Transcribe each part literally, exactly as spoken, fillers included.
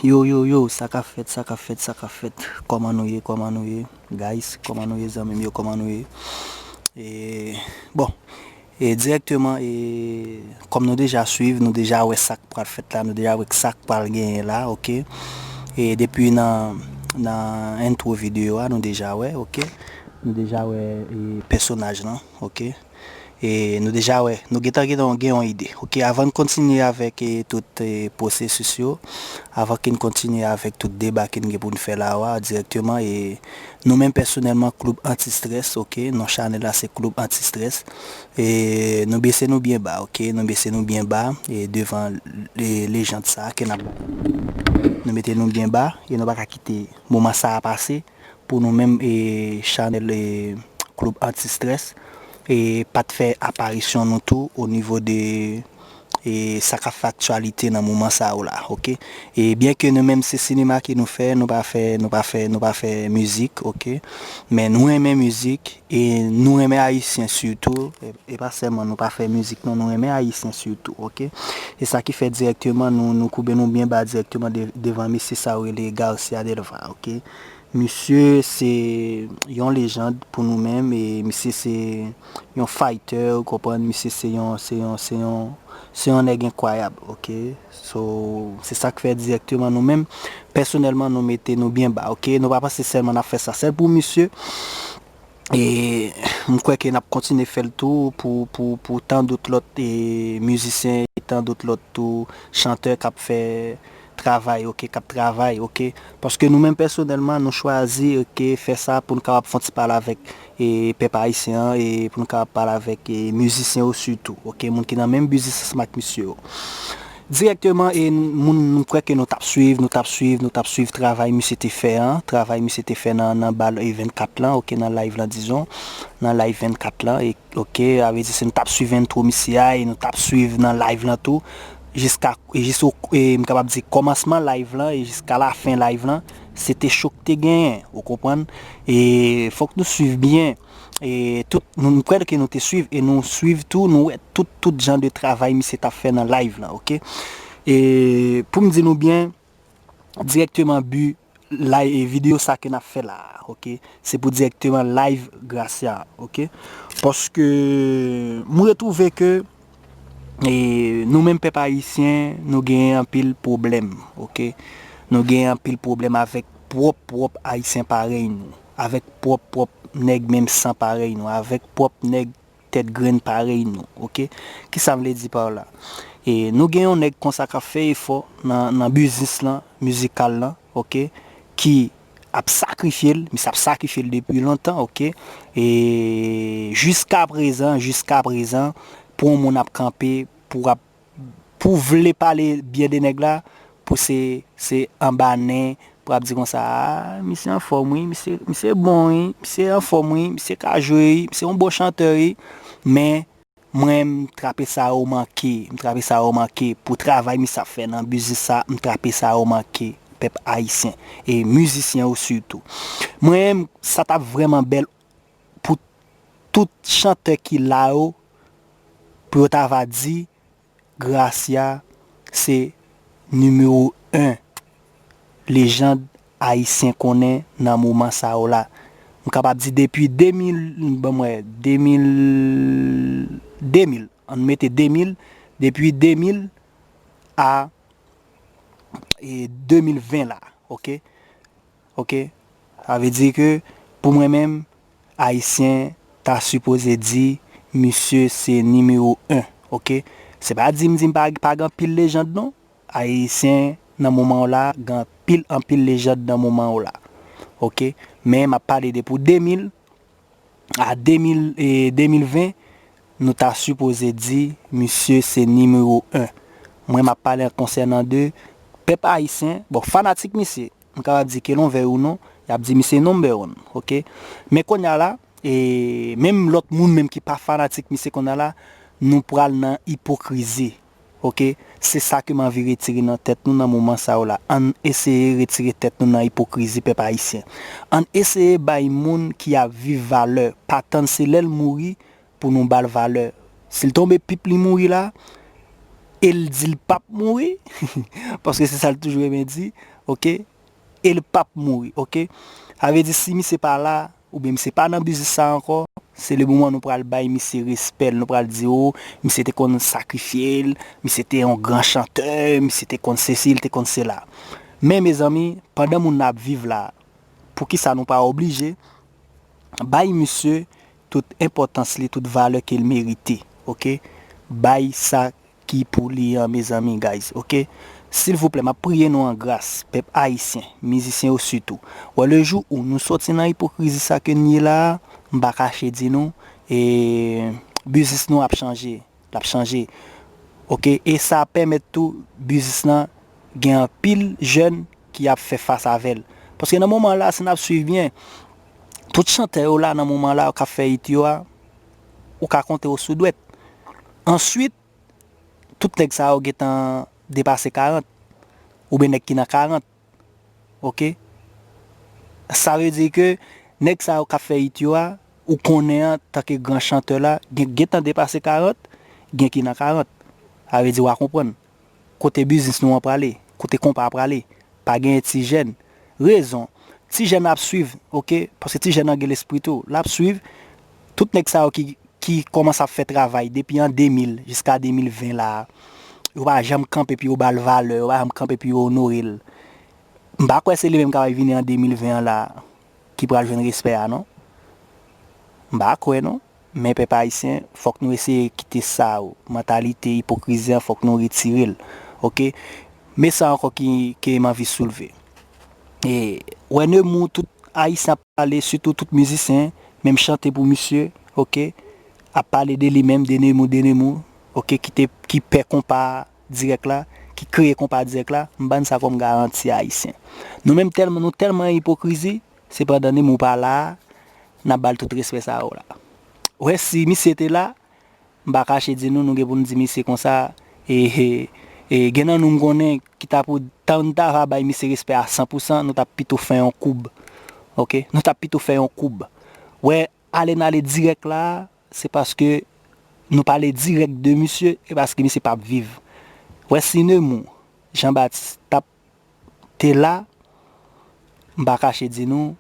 Yo, yo, yo, sa k ap fèt, sa k ap fèt, sa k ap fèt? Kòman nou ye, kòman nou ye? Guys, kòman nou ye, zanmi m yo, kòman nou ye? E, bon, e dirèkteman, e, kòm nou deja swiv, nou deja wè sa k pral fèt la, nou deja wè sa k pral genyen la, oke? E depi nan, nan entwo videyo a, nou deja wè, oke? Nou deja wè, e, pèsonaj lan, oke? E nou deja wè, nou gentan gentan gen yon ide. Oke, avan n kontinye avèk, e, tout, e, pwosesis yo, avan ke n kontinye avèk tout deba ke n gen pou n fè la a dirèkteman, e nou menm pèsonèlman, Klib Anti Strès, oke, non chanèl la se Klib Anti Strès. E nou bese nou byen ba, oke, nou bese nou byen ba, e devan, e, lejand sa a ke n ap, nou mete nou byen ba, e nou pa ka kite moman sa a pase pou nou menm, e, chanèl, e, Klib Anti Strès, e, pa t fè aparisyon nou tou o nivo de, e, sa k ap fè aktyalite nan moman sa yo la, oke? E byen ke nou menm se sinema ke nou fè, nou pa fè, nou pa fè, nou pa fè mizik, oke? Men nou renmen mizik, e nou renmen ayisyen sitou, e, e pa sèlman nou pa fè mizik non, nou renmen ayisyen sitou, oke? E sa ki fè dirèkteman nou, nou koube nou byen ba dirèkteman de, devan mesye sa yo rele Garcia Delva, oke? Misye se yon lejand pou nou menm, e misye se yon fighter, ou konprann, misye se yon, se yon, se yon, se yon nèg enkwayab, oke? So, se sa k fè dirèkteman nou menm, pèsonèlman, nou mete nou byen ba, oke? Nou pa panse sèlman n ap fè sa sèl pou misye. E m kwè ke n ap kontinye fè l tou pou, pou, pou tandòt lòt, e, mizisyen, e tandòt lòt tou chantè k ap fè travay, oke, k ap travay, oke. Paske nou menm pèsonèlman, nou chwazi, oke, fè sa pou n kapab fè yon ti pale avèk, e, pèp ayisyen an, e pou n kapab pale avèk, e, mizisyen yo sitou, oke, moun ki nan menm biznis ansanm ak misye yo. Dirèkteman, e moun, nou kwè ke nou t ap swiv, nou t ap swiv, nou t ap swiv travay misye te fè an, travay misye te fè nan, nan bal, e, vennkat lan, oke, nan live lan, dizon, nan live vennkat lan, e, oke, sa vle di se nou t ap swiv entwo misye a, e nou t ap swiv nan live lan tou, jiska, e jis o, e m kapab di kòmansman live lan, e jiska lafen live lan, se te cho k te genyen, ou konprann? E fòk nou swiv byen, e tout, nou, m kwè ke nou te swiv, e nou swiv tou, nou wè tout, tout jan de travay misye t ap fè nan live lan, oke? E pou m di nou byen, dirèkteman bi live, e videyo sa ke n ap fè la a, oke? Se pou dirèkteman live Gracia, oke? Paske mwen retwouve ke, e, nou menm pèp ayisyen, nou genyen anpil pwoblèm, oke? Nou genyen anpil pwoblèm avèk pwòp, pwòp ayisyen parèy nou, avèk pwòp, pwòp nèg menm san parèy nou, avèk pwòp nèg tèt grenn parèy nou, oke? Kisa m vle di pa la? E nou gen yon nèg konsa k ap fè efò nan, nan biznis lan, mizikal lan, oke? Ki ap sakrifye l, misye ap sakrifye l depi lontan, oke? E jiska prezan, jiska prezan, pou yon moun ap kanpe, pou ap pou vle pale byen de nèg la, pou se, se anba nen, pou ap di konsa, a, misye anfòm wi, misye, misye bon wi, misye anfòm wi, misye ka jwe wi, misye yon bon chantè wi. Men, mwen, m trape sa yo manke, m trape sa yo manke, pou travay misye ap fè nan biznis sa, m trape sa yo manke, pèp ayisyen, e mizisyen yo sitou. Mwen, sa t ap vrèman bèl pou tout chantè ki la yo, pou yo ta va di, Gracia se nimewo en lejand ayisyen konnen nan moman sa yo la. M kapab di depi de mil, ban m wè, de mil, de mil, ann mete de mil, depi de mil a, e, de mil ven la, oke? Oke? Sa vle di ke, pou mwen menm, ayisyen ta sipoze di, misye se nimewo en, oke? Se pa di m di m pa, pa gen anpil lejand non. Ayisyen nan moman w la, gen anpil, anpil lejand nan moman w la. Oke? Men m ap pale de pou de mil a de mil, e, de mil ven, nou ta sipoze di, misye se nimewo en. Mwen, m ap pale konsènan de pèp ayisyen, bon, fanatik misye, m kapab di ke l on vè ou non, y ap di misye number one, oke? Men kounye a la, e menm lòt moun menm ki pa fanatik misye kounye a la, nou pral nan ipokrizi, oke? Se sa ke m anvi retire nan tèt nou nan moman sa yo la. Ann eseye retire tèt nou nan ipokrizi, pèp ayisyen. Ann eseye bay moun ki ap viv valè, pa tann se lè l mouri, pou nou ba l valè. Si l tonbe pip li mouri la, e l di l p ap mouri, paske se sa l toujou renmen di, oke? E l p ap mouri, oke? Sa vle di, si misye pa la, oubyen misye pa nan biznis sa ankò, se le moman nou pral bay misye respè l, nou pral di, o, misye te konn sakrifye l, misye te yon gran chantè, misye te konn sesi, l te konn sela. Men, mezanmi, pandan moun nan ap viv la, poukisa nou pa oblije bay misye tout enpòtans li, tout valè ke l merite, oke? Bay sa ki pou li an, mezanmi, guys, oke? Silvouplè, m ap priye nou an gras, pèp ayisyen, mizisyen yo sitou. Wè, le jou ou nou sòti nan ipokrizi sa ke n ye la a, m pa kache di nou, e, biznis nou ap chanje, l ap chanje, oke? E sa ap pèmèt tou biznis lan gen anpil jèn ki ap fè fas avè l. Paske nan moman la, si n ap swiv byen, tout chantè yo la, nan moman la, k ap fè hit yo a, ou ka konte yo sou dwèt. Answit, tout nèg sa yo gentan depase karant, oubyen nèg ki nan karant, oke? Sa vle di ke nèg sa yo k ap fè hit yo a, ou konnen an, tanke gran chantè la, gen, gentan depase karant, gen ki nan karant. Sa vle di, w a konprann kote biznis nou an prale, kote konpa a prale. Pa genyen ti jèn. Rezon, ti jèn ap swiv, oke? Paske ti jèn nan gen lespri tou. L ap swiv tout nèg sa yo ki, ki kòmanse ap fè travay depi an de mil jiska de mil ven la a. Yo pa janm kanpe pou yo ba l valè, yo pa janm kanpe pou yo onore l. M pa kwè se li menm k ap vini an de mil ven an la ki pral jwenn respè a, non. M pa kwè, non. Men pèp ayisyen, fòk nou eseye kite sa, mantalite ipokrizi an, fòk nou retire l. Oke? Men sa ankò ki, ke m anvi soulve. E, wè Nemou, tout ayisyen ap pale, sitou tout mizisyen, menm chante pou misye, oke? Ap pale de li menm, de Nemou, de Nemou, oke? Ki te, ki pè konpa dirèk la, ki kreye konpa dirèk la, m ban sa kòm garanti ayisyen. Nou menm tèlman, nou tèlman ipokrizi, sepandan Nemou pa la a, n ap ba l tout respè sa yo la. Wè, si misye te la, m pa kache di nou, nou gen pou n di misye konsa, e, e, e, gen nan nou m konnen ki ta pou, ta, nou ta va bay misye respè a san pou san, nou t ap pito fè yon koub. Oke? Nou t ap pito fè yon koub. Wè, ale n ale dirèk la a, se paske nou pale dirèk de misye, e paske misye p ap viv. Wè, si Nemou, Jean Baptiste, t ap te la, m pa kache di nou,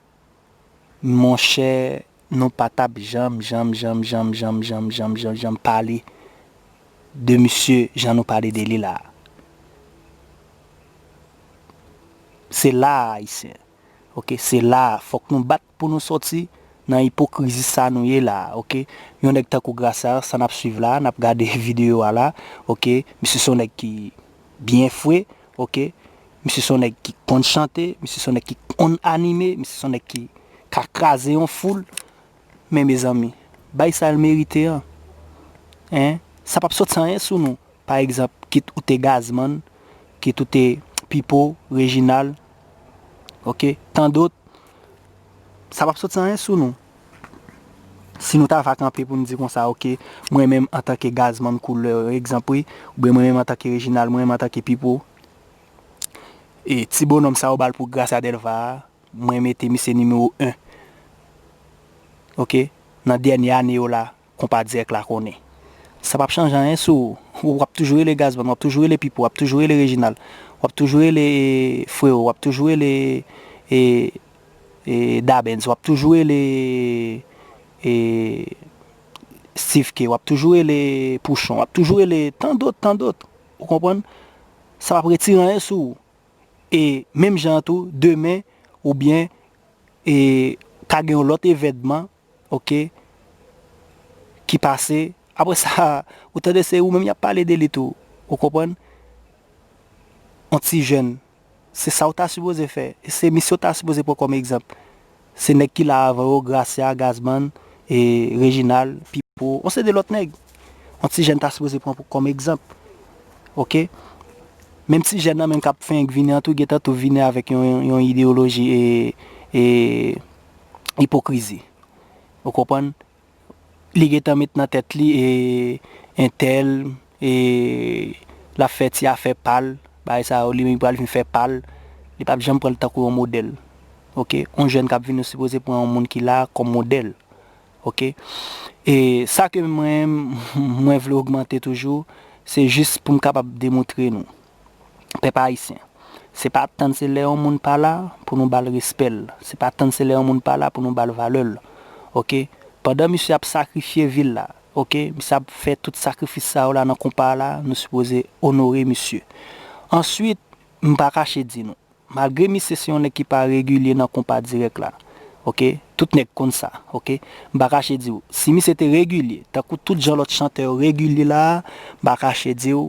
monchè, nou pa t ap janm, janm, janm, janm pale de misye jan nou pale de li la a. Se la a, ayisyen. Oke, se la a. Fòk nou bat pou nou sòti nan ipokrizi sa nou ye la a, oke? Yon nèg tankou Gracia, sa n ap swiv la, n ap gade videyo a la, oke? Misye se yon nèg ki byen fre, oke? Misye se yon nèg ki konn chante, misye se yon nèg ki konn anime, misye se yon nèg ki ka kraze yon foul. Men mezanmi, bay sa l merite an. Hein? Sa p ap soti anyen sou nou. Pa egzanp, kit ou te Gazman, kit ou te Pipo, Reginald, oke, tan dòt, sa p ap soti anyen sou nou. Si nou ta va kanpe pou n di konsa, oke, mwen menm antanke Gazman Koulè, egzanp, wi, oubyen mwen menm antanke Reginald, mwen menm antanke Pipo, e ti bonòm sa yo ba l pou Gracia Delva a, mwen mete misye nimewo en. Oke? Nan dènye ane yo la, konpa dirèk la konnen. Sa p ap chanje anyen sou ou. W ap toujou rele Gazman, w ap toujou rele Pipo, w ap toujou rele Reginald, w ap toujou rele, e, Freo, w ap toujou rele, e, e, Dabens, w ap toujou rele, e, Steve K, w ap toujou rele Pouchon, w ap toujou rele tan dòt, tan dòt. Ou konprann? Sa p ap retire anyen sou ou. E menm jan an tou, demen, oubyen, e, ka gen yon lòt evènman, oke, ki pase. Apre sa, ou tande se ou menm y ap pale de li tou. Ou konprann? On ti jèn. Se sa w ta sipoze fè. E se misye w ta sipoze pran kòm egzanp. Se nèg ki la avan yo, Gracia, Gazman, e Reginald, Pipo, on seri de lòt nèg. On ti jèn ta sipoze pran pou, kòm egzanp. Oke? Menm ti jèn nan menm k ap fenk vini an tou, gentan tou vini avèk yon, yon ideyoloji e, e ipokrizi. Ou konprann? Li gentan met nan tèt li, e, entèl, e, l ap fè ti afè pa l, bagay sa yo, li menm li pral vin fè pa l, li p ap janm pran l tankou yon modèl. Oke? Yon jèn k ap vini, ou sipoze pran yon moun ki la kòm modèl. Oke? E sa ke mwen, mwen vle ogmante toujou, se jis pou m kapab demontre nou, pèp ayisyen, se pa tann se lè yon moun pa la pou nou ba l respè l. Se pa tann se lè yon moun pa la pou nou ba l valè l. Oke? Pandan misye ap sakrifye vi l la, oke? Misye ap fè tout sakrifis sa yo la nan konpa a la, nou sipoze onore misye. Answit, m pa kache di nou, malgre misye se yon nèg ki pa regilye nan konpa dirèk la, oke? Tout nèg konn sa, oke? M pa kache di w, si misye te regilye, tankou tout jan lòt chantè yo regilye la a, m pa kache di w,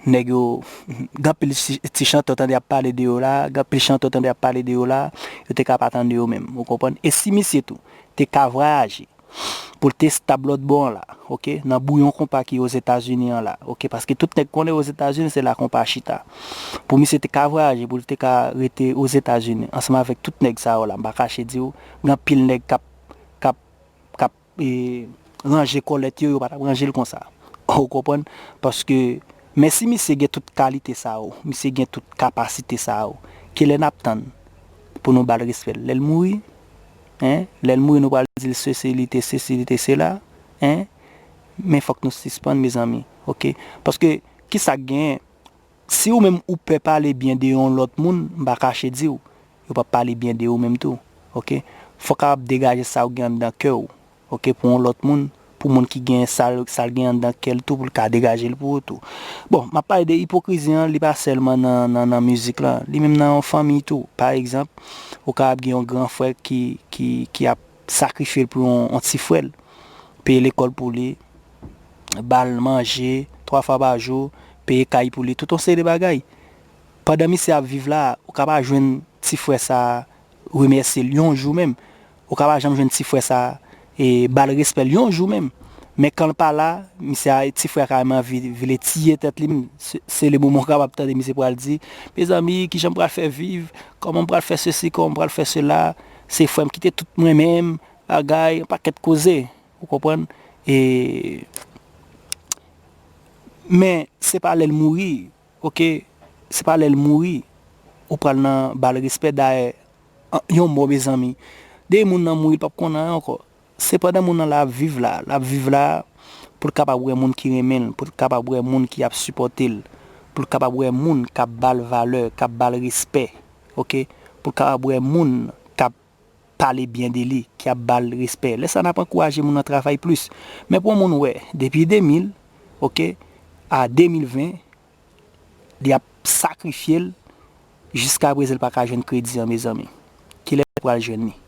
nèg yo, gen anpil ti, ti chantè w tande ap pale de yo la, gen anpil chantè w tande ap pale de yo la, yo te ka pa tande yo menm, ou konprann? E si misye tou te ka vwayaje, pou l te stab lòt bò an la, oke, nan bouyon konpa ki Ozetazini an la, oke, paske tout nèg konnen Ozetazini se la konpa chita. Pou misye te ka vwayaje, pou l te ka rete Ozetazini ansanm avèk tout nèg sa yo la, m pa kache di w, gen anpil nèg k ap, k ap, k ap, e, ranje kòlèt yo, yo pa t ap ranje l konsa. Ou konprann? Paske, men si misye gen tout kalite sa yo, misye gen tout kapasite sa yo, kilè n ap tann pou nou ba l respè l? Lè l mouri? Hein? Lè l mouri, nou pral di l sesi, li te sesi, li te sela? Hein? Men fòk nou sispann, mezanmi. Oke? Paske, kisa k genyen? Si ou menm ou pè pale byen de yon lòt moun, m pa kache di w, yo p ap pale byen de ou menm tou. Oke? Fò w kapab degaje sa w gen anndan kè w. Oke? Pou yon lòt moun, pou moun ki gen sa l, sa l gen anndan kè l tou, pou l ka degaje l pou ou tou. Bon, m ap pale de ipokrizi an, li pa sèlman nan, nan, nan mizik lan, li menm nan yon fanmi tou. Pa egzanp, ou kapab gen yon gran frè ki, ki, ki ap sakrifye l pou yon, yon ti frè l, peye lekòl pou li, ba l manje twa fwa pa jou, peye kay pou li, tout yon seri de bagay. Pandan misye ap viv la, ou ka pa jwenn ti frè sa a remèsye l yon jou menm. Ou ka pa janm jwenn ti frè sa a, e, ba l respè l yon jou menm. Men kan l pa la, misye a, ti frè a ka menm anvi vle tiye tèt li menm. Se, se le moman ou kapab tande misye pral di, mezanmi, kijan m pral fè viv? Kòman m pral fè sesi? Kòman m pral fè sela? Se frè m ki te tout mwen menm, bagay, yon pakèt koze. Ou konprann? E, men, se pa lè l mouri, oke? Se pa lè l mouri, ou pral nan ba l respè. Dayè, an, yon mò, mezanmi, depi moun nan mouri, l p ap konn anyen ankò. Se pandan moun nan la ap viv la, l ap viv la pou l kapab wè moun ki renmen l, pou l kapab wè moun ki ap sipòte l, pou l kapab wè moun k ap ba l valè, k ap ba l respè, oke? Pou l kapab wè moun k ap pale byen de li, ki ap ba l respè. Lè sa n ap ankouraje moun nan travay plis. Men pou yon moun wè, depi de mil, oke, a de mil ven, li ap sakrifye l, jiska prezan l pa ka jwenn kredi an, mezanmi. Kilè l pral jwenn li?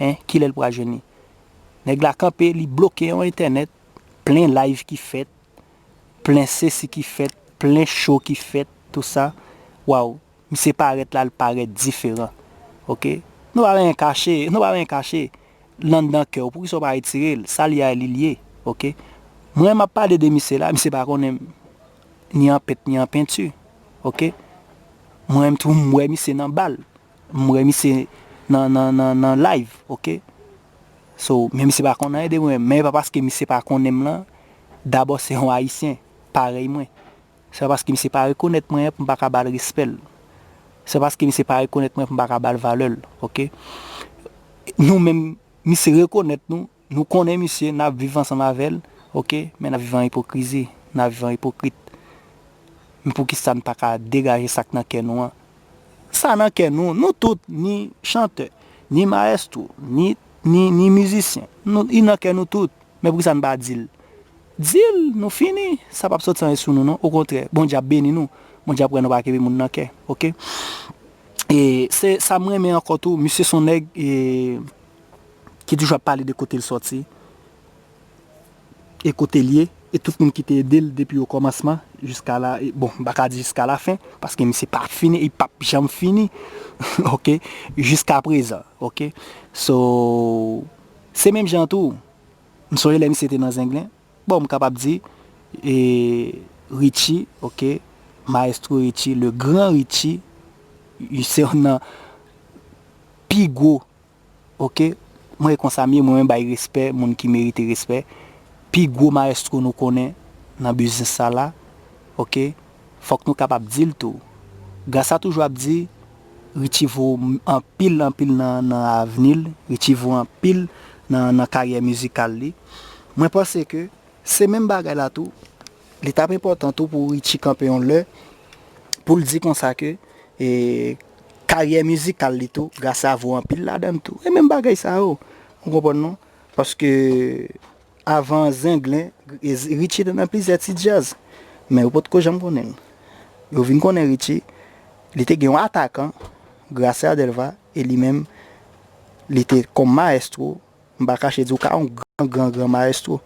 Hein? Kilè l pral jwenn li? Nèg la kanpe, li bloke yon entènèt, plen live ki fèt, plen sesi ki fèt, plen show ki fèt, tou sa. Waw, misye parèt la, l parèt diferan. Oke? Nou pa anyen kache, nou pa anyen kache. L anndan kè w, poukisa w pa retire l? Sa l ye a, li l ye. Oke? Mwen, m ap pale de misye la, misye pa konnen m ni an pent, ni an penti. Oke? Mwen menm tou, m wè misye nan bal. M wè misye nan, nan, nan, nan live, oke? So, men misye pa konn anyen de mwen, men e pa paske misye pa konnen m lan, dabò se yon Ayisyen, parèy mwen. Se pa paske misye pa rekonèt mwen pou m pa ka ba l respè l. Se pa paske misye pa rekonèt mwen pou m pa ka ba l valè l, oke? Nou menm, misye rekonèt nou, nou konnen misye, n ap viv ansanm avè l, oke? Men n ap viv an ipokrizi, n ap viv an ipokrit. Men poukisa n pa ka degaje sa k nan kè nou an? Sa nan kè nou, nou tout, ni chantè, ni mayestwo, ni, ni, ni mizisyen, nou, li nan kè nou tout. Men poukisa n pa di l? Di l, nou fini, sa p ap soti anyen sou nou non, okontrè, Bondye ap beni nou, Bondye ap wè nou pa kenbe moun nan kè, oke? E se sa m renmen ankò tou, misye se yon nèg, e, ki toujou ap pale de kote l sòti, e kote l ye, e tout moun ki te ede l depi okòmansman, jiska la, e, bon, m pa ka di jiska lafen, paske misye pa fini, li p ap janm fini, oke, jiska prezan, oke? So, se menm jan tou, m sonje lè misye te nan Zenglen, bon, m kapab di, e, Richie, oke, Maestro Richie, le grand Richie, se youn nan pi gwo, oke, mwen e konsa m ye, mwen menm bay respè moun ki merite respè, pi gwo mayestwo nou konnen nan biznis sa la, oke, fòk nou kapab di l tou. Gras a toujou ap di, Richie vo anpil, anpil nan, nan avni l, Richie vo anpil nan, nan karyè mizikal li. Mwen panse ke se menm bagay la tou, Li t ap enpòtan tou pou Richie kanpe yon lè pou l di konsa ke e, karyè mizikal li tou, Gracia voye anpil ladan l tou. E menm bagay sa yo, ou konprann non? Paske avan Zenglen, Richie te nan plizyè ti djaz. Men yo potko janm konnen l. Yo vin konnen Richie, li te gen yon atakan, Gracia Delva, e li menm, li te kòm mayestwo, m pa kache di w ka yon gran, gran, gran mayestwo.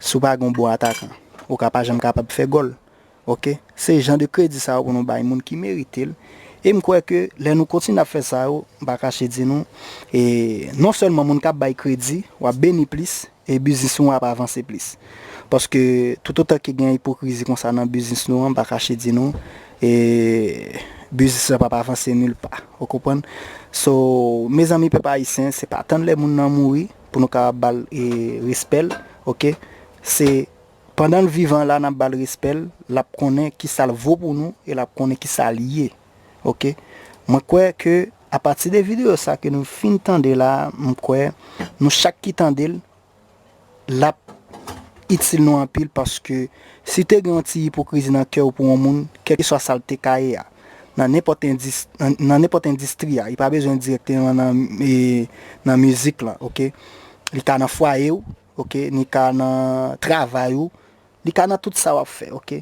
Si w pa gen yon bon atakan, ou ka pa janm kapab fè gòl. Ok? Se jan de kredi sa yo pou nou bay moun ki merite l. E m kwè ke lè nou kontinye ap fè sa yo, m pa kache di nou, e non sèlman moun k ap bay kredi, w ap beni plis, e biznis nou ap avanse plis. Paske toutotan ke gen ipokrizi konsa nan biznis nou an, m pa kache di nou, e biznis lan p ap avanse nil pa. Ou konprann? So, mezanmi pèp ayisyen, se pa tann lè moun nan mouri pou nou kapab ba l e respè l, ok? Se pandan l vivan la n ap ba l respè l, l ap konnen kisa l vo pou nou e l ap konnen kisa l ye. Ok? Mwen kwè ke apati de videyo sa ke nou fin tande la, m kwè nou chak ki tande l, l ap itil nou anpil paske si te gen yon ti ipokrizi nan kè w pou yon moun, kèlkeswa sa l te ka ye a, nan nenpòt endis, nan, nan nenpòt endistri a, li pa bezwen dirèkteman nan, e, nan mizik lan, ok? Li ka nan fwaye w, ok? Li ka nan travay ou, li ka nan tout sa w ap fè, ok?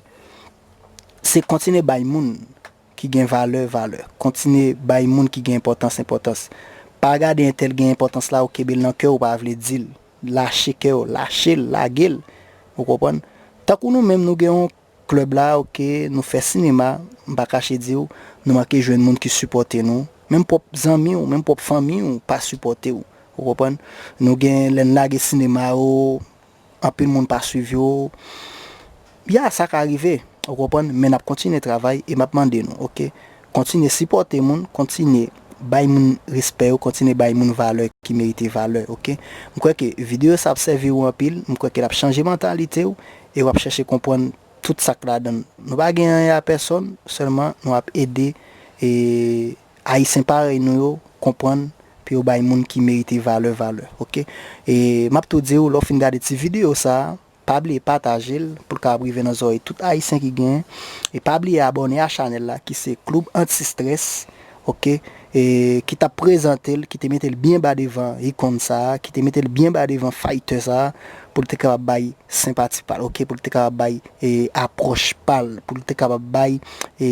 Se kontinye bay moun ki gen valè, valè. Kontinye bay moun ki gen enpòtans, enpòtans. Pa gade entèl gen enpòtans la, ou kenbe l nan kè w, ou pa vle di l. Lache kè w, lache l, lage l. Ou konprann? Tankou nou menm, nou gen yon klèb la, ok, nou fè sinema, m pa kache di w, nou manke jwenn moun ki sipòte nou. Menm pwòp zanmi w, menm pwòp fanmi w pa sipòte w. Ou konprann? Nou gen, lè n lage sinema yo, anpil moun pa swiv yo. Ya, sa ka rive, ou konprann, men n ap kontinye travay e m ap mande nou, ok? Kontinye sipòte moun, kontinye bay moun respè yo, kontinye bay moun valè ki merite valè, ok? M kwè ke videyo sa ap sèvi w anpil, m kwè ke l ap chanje mantalite w e w ap chèche konprann tout sa k ladan l. Nou pa gen anyen a pèsòn, sèlman nou ap ede e Ayisyen parèy nou yo konprann pou yo bay moun ki merite valè, valè, ok? E m ap tou di w, lè w fin gade ti videyo sa a, pa bliye pataje l pou l kapab rive nan zòrèy tout Ayisyen ki genyen. E pa bliye abòne a chanèl la ki se Klib Anti Strès, ok? E ki t ap prezante l, ki te mete l byen ba devan ikòn sa a, ki te mete l byen ba devan faytè sa a, pou l te kapab bay senpati pa l, ok? Pou l te kapab bay e, apwòch pa l, pou l te kapab bay e,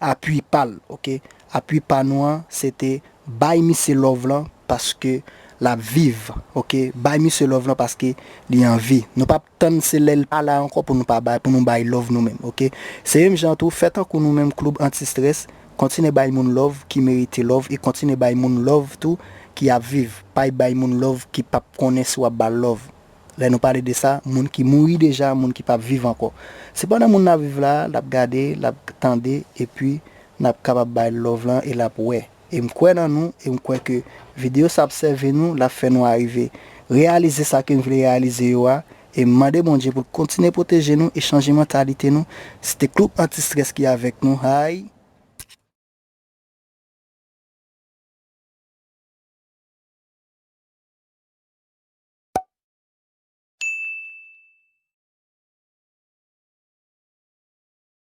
apui pa l, ok? Apui pa nou an, se te bay misye love lan paske l ap viv, ok? Bay misye love lan paske li an vi. Nou p ap tann se lè l pa la ankò pou nou pa bay, pou nou bay love nou menm, ok? Se menm jan tou, fè tankou nou menm Klib Anti Strès, kontinye bay moun love ki merite love e kontinye bay moun love tou ki ap viv. Pa bay moun love ki p ap konnen si w ap ba l love. Lè nou pale de sa, moun ki mouri deja, moun ki p ap viv ankò. Sepandan, moun n ap viv la, l ap gade, l ap tande, epi n ap kapab bay love lan e l ap wè. E m kwè nan nou, e m kwè ke videyo sa ap sèvi nou, l ap fè nou arive reyalize sa ke n vle reyalize yo a, e m mande Bondye pou l kontinye pwoteje nou e chanje mantalite nou. Se te Klib Anti Strès ki avèk nou, hay!